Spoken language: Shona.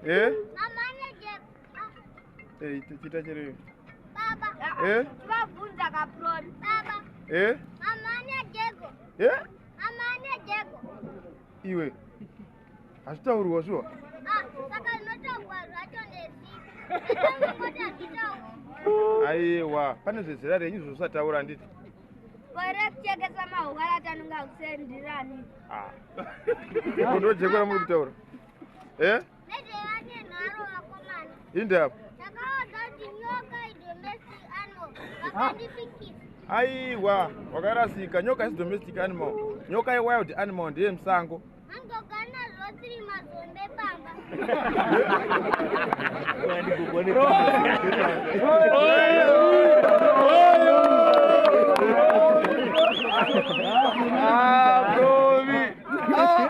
Eh? Eh, chita chiri. Baba. Eh? Vabvunza kaproni. Baba. Eh? Mama ane jeko. Eh? Mama ane jeko. Iwe. Hazvitaurwa shuwa. Ah, saka zvinotaurwa zvacho ndezvipi? Zvingoti hazvitaurwi. Aiwa, pane zvezera renyu zvosataura handiti. Gore kuchekesa mahuka ratanunga kusendirani. Ah. Iko ndo jeko ramuri kutaura. Eh? Nezvevane nharo vakomana. Indaba. Takaudza kuti nyoka idomestic animal. Vakandipikisa. Aiwa, wakarasika. Nyoka is domestic animal. Nyoka iwild animal ndeye musango. Angogana zvotiri mazombe pamba. Ah, Provi. Ah.